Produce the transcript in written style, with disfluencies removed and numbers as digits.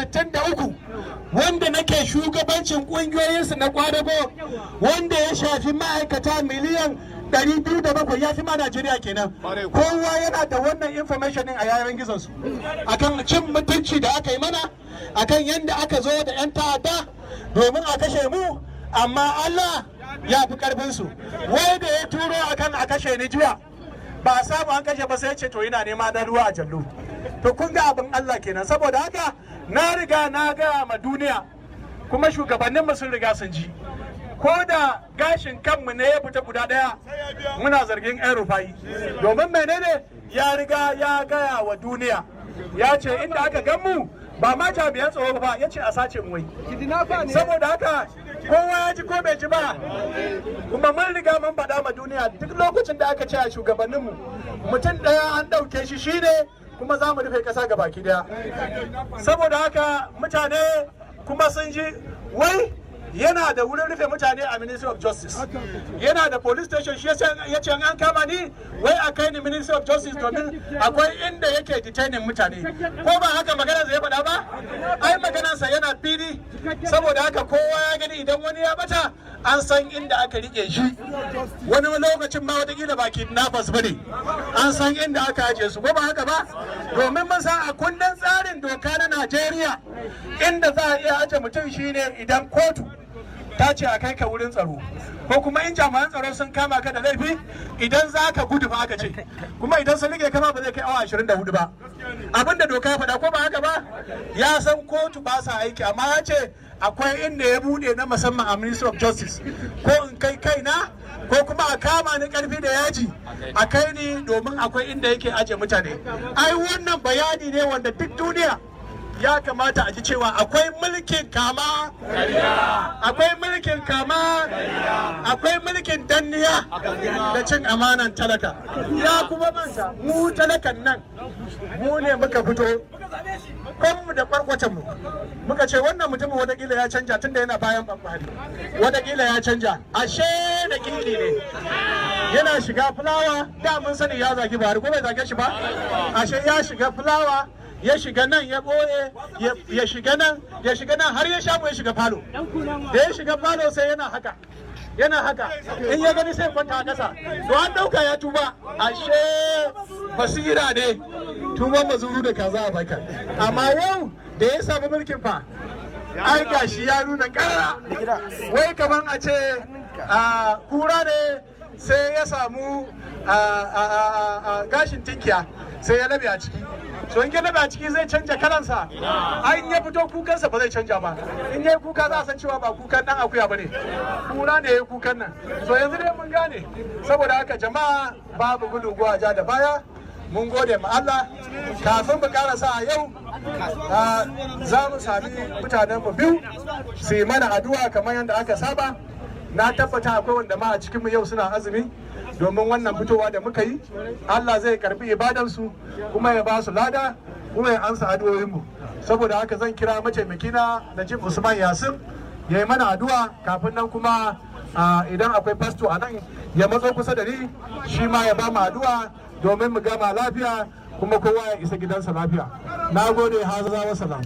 63 wanda nake shugabancin kungiyoyinsu na kwadago, wanda ya shafi ma'aikata miliyan 207, ya fi ma Najeriya kenan. Kowa yana da wannan information din a yanar gizon su akan cin mutunci da aka yi mana, akan yadda aka zo da 'yan ta'adda domin a kashe mu, amma Allah ya fi karfin su. Wai da ya turo akan a kashe ni jiya, ba a samu an kashe ba, sai ce to yana nema na ruwa a jallo. To kun ga abin Allah kenan. Saboda haka na riga na gaya ma duniya, kuma shugabanninmu sun riga sun ji, ko da gashin kanmu ne ya fita guda daya, muna zargin 'yan Rufai. Domin menene? Ya riga ya gaya wa duniya, ya ce inda aka gan mu, ba ma jami'an tsaro ba, ya ce a sace mu wai. Saboda haka kowa ya ji ko bai ji ba? Kuma mun riga mun faɗa ma duniya, duk lokacin da aka ce a shugabanninmu mutum ɗaya an ɗauke shi, shine kuma za mu rufe ƙasa baki daya. Saboda haka mutane kuma sun ji, wai yana da wurin rufe mutane a Ministry of Justice, yana da police station. Shi ya ce an kama ni, wai a kai ni Ministry of Justice domin akwai inda yake detaining mutane. Ko ba haka magana zai faɗa ba? Ai maganarsa yana fili. Saboda haka kowa ya gani, idan wani ya bata, an san inda aka rike shi. Wani lokacin ma watakila ba kidnappers ba ne, an san inda aka ajiye su. Ko ba haka ba? Domin mun san a kundin tsarin doka na Najeriya, inda za a iya aje mutum shine idan kotu ta ce a kai ka wurin tsaro, ko kuma in jami'an tsaro sun kama ka da laifi, idan za ka gudu ba aka ce, kuma idan sun rike kama ba zai kai awa 24 ba, abinda doka ya faɗa. Ko ba haka ba? Ya san kotu ba sa aiki, amma ya ce akwai inda ya bude na musamman a Ministry of Justice, ko in kai kaina ko kuma a kama ni karfi da yaji a kai ni, domin akwai inda yake aje mutane. Ai wannan bayani ne wanda duk duniya ya kamata a ji cewa akwai mulkin kama, akwai mulkin kama, akwai mulkin danniya da cin amanan talaka. Ya kuma manta mu talakan nan mu ne muka fito kwanmu da kwarkwatan mu, muka ce wannan mutumin watakila ya canja tunda yana bayan Buhari, watakila ya canja. Ashe da kiki ne, yana shiga fulawa. Da mun sani ya zagi Buhari, ko bai zage shi ba? Ashe ya shiga fulawa, ya shiga nan, ya ɓoye, ya shiga nan, ya shiga nan, har ya shamu ya shiga falo. Da ya shiga falo sai yana haka, yana haka, in ya gani sai kwanta a ƙasa. To an ɗauka ya tuba, ashe basira ne, tuban mazuru da kaza a baka. Amma yau da ya samu mulkin fa, ai gashi ya nuna ƙarara, wai kaman a ce a kura ne sai ya samu gashin tinkiya, sai ya labe a ciki. So in ya labe a ciki, zai canja kalansa? Ai in ya fito, kukansa ba zai canja ba. In ya yi kuka, za a san cewa ba kukan dan akuya bane, kura ne ya yi kukan nan. So yanzu dai mun gane. Saboda haka jama'a, babu gudu ja da baya. Mun gode ma Allah. Kafin mu karasa a yau, za mu sami mutanen mu biyu su yi mana addu'a kamar yadda aka saba. Na tabbata akwai wanda ma a cikin mu yau suna azumi domin wannan fitowa da muka yi. Allah zai karbi ibadansu kuma ya ba su lada kuma ya ansa addu'o'inmu. Saboda haka zan kira mataimakina Najib Usman Yasin ya yi mana addu'a. Kafin nan kuma, idan akwai fasto a nan, ya matso kusa da ni, shi ma ya ba mu addu'a domin mu gama lafiya kuma kowa ya isa gidansa lafiya. Na gode. Haza wa salam.